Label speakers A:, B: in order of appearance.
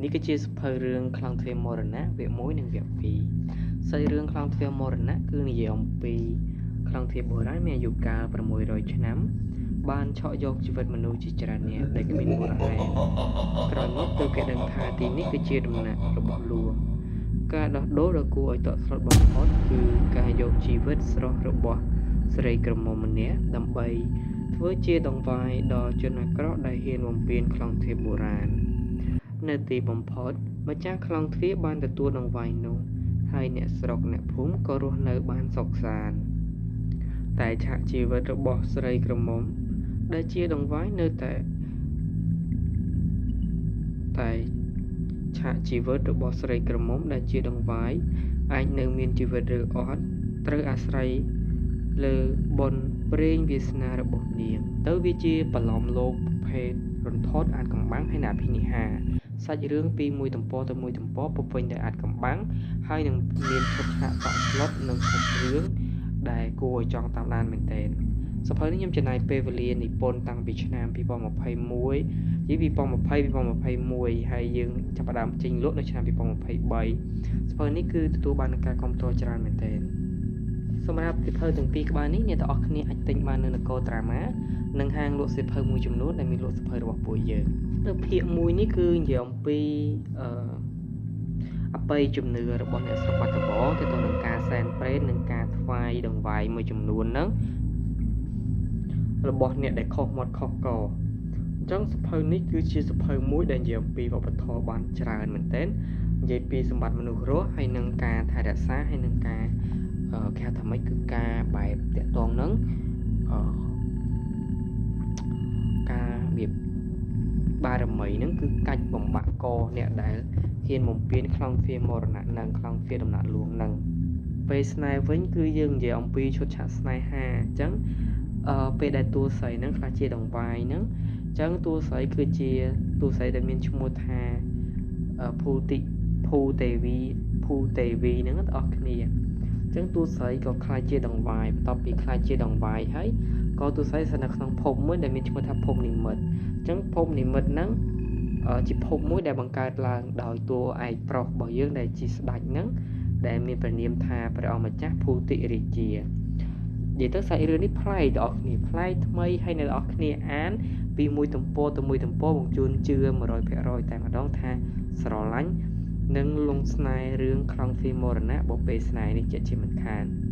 A: នេះគឺជាសភៅរឿងខ្លោងទ្វារមរណៈវគ្គ1និងវគ្គ2សាច់រឿងខ្លោងទ្វារមរណៈគឺនិយាយអំពីខ្លោងទ្វារបុរាណមានអាយុកាល600ឆ្នាំបានឆក់យកជីវិតមនុស្សជាច្រើនអ្នកដែលគ្មានមូលហេតុក្រោយមកទើបគេដឹងថាទីនេះគឺជាដំណាក់របស់លួងការដោះដូរដ៏គួរឲ្យតក់ស្លុតបំផុតគឺការយកជីវិតស្រស់របស់ស្រីក្រមុំម្នាក់ដើម្បីធ្វើជាដង្វាយដល់ជនអាក្រក់ដែលហ៊ានបំពានខ្លោងទ្វារបុរាណនៅទីបំផុតម្ចាស់ខ្លោងទ្វារបានទទួលដង្វាយនោះហើយអ្នកស្រុកអ្នកភូមិក៏រស់នៅបានសុខសាន្តតែឆាកជីវិតរបស់ស្រីក្រមុំដែលជាដង្វាយនៅតែតែឆាកជីវិតរបស់ស្រីក្រមុំដែលជាដង្វាយអាចនៅមានជីវិតឬអត់ត្រូវអាស្រ័យលើបុណ្យព្រេងវាសនារបស់នាងទៅវាជាប្រឡំលោកប្រភេទរន្ធត់អាថ៌កំបាំងហើយនិងអភិនិហាសាច់រឿងពីមួយទំព័រទៅមួយទំព័រពោពេញដោយអាថ៌កំបាំងហើយនឹងមានឈុតឆាកតក់ស្លុតនិងសាច់រឿងដែលគួរឲ្យចង់តាមដានមែនទែនសភៅនេះខ្ញុំចំណាយពេលវេលានិពន្ធតាំងពីឆ្នាំ2021និយាយ2020 2021ហើយយើងចាប់ផ្ដើមចេញលក់នៅឆ្នាំ2023សភៅនេះគឺទទួលបានការគាំទ្រច្រើនមែនទែនសម្រាប់សៀវភៅទាំងពីរក្បាលនេះអ្នកទាំងអស់គ្នាអាចទិញបាននៅនគរត្រាម៉ានិងហាងលក់សៀវភៅមួយចំនួនដែលមានលក់សៀវភៅរបស់ពួកយើងនៅភាគមួយនេះគឺនិយាយអំពីអឺអបិយជំនឿរបស់អ្នកស្រុកបាត់ដំបងទៅទៅនឹងការសែនព្រេននិងការថ្វាយដង្វាយមួយចំនួនហ្នឹងរបស់អ្នកដែលខុសមាត់ខុសកអញ្ចឹងសភៅនេះគឺជាសភៅមួយដែលនិយាយអំពីវប្បធម៌បានច្រើនមែនទែននិយាយពីសម្បត្តិមនុស្សរស់ហើយនឹងការថែរក្សាហើយនឹងការគេហៅថាម៉េចគឺការបែបតាក់ទងនឹងអឺការរបៀបបារមីហ្នឹងគឺកាច់បំបាក់កអ្នកដែលហ៊ានបំពេញខ្លោងទ្វារមរណៈនិងខ្លោងទ្វារដំណាក់លួងហ្នឹងពេលស្នេហ៍វិញគឺយើងនិយាយអំពីឈុតឆាកស្នេហាអញ្ចឹងអឺពេលដែលតួស្រីហ្នឹងខ្លះជាដង្វាយហ្នឹងអញ្ចឹងតួស្រីគឺជាតួស្រីដែលមានឈ្មោះថាភូតិភូទេវីភូទេវីហ្នឹងបងប្អូនគ្នាអញ្ចឹងតួស្រីក៏ខ្លាចជាដង្វាយបន្ទាប់ពីខ្លាចជាដង្វាយហើយក៏តួស្រីស្ថិតនៅក្នុងភពមួយដែលមានឈ្មោះថាភពនិមិត្តអញ្ចឹងភពនិមិត្តហ្នឹងជាភពមួយដែលបង្កើតឡើងដោយតួឯកប្រុសរបស់យើងដែលជាស្ដេចហ្នឹងដែលមានព្រះនាមថាព្រះអង្គម្ចាស់ភូតិរាជានិយាយទៅសាច់រឿងនេះប្លែកដល់អ្នកគ្នាប្លែកថ្មីហើយអ្នកនរគ្នាអានពីមួយទំព័រទៅមួយទំព័របង្ជួនជឿ100%តែម្ដងថាស្រឡាញ់និងលងស្នេហ៍រឿងខ្លោងទ្វារមរណៈបុព្វេស្នេហ៍នេះជាជាមិនខាន។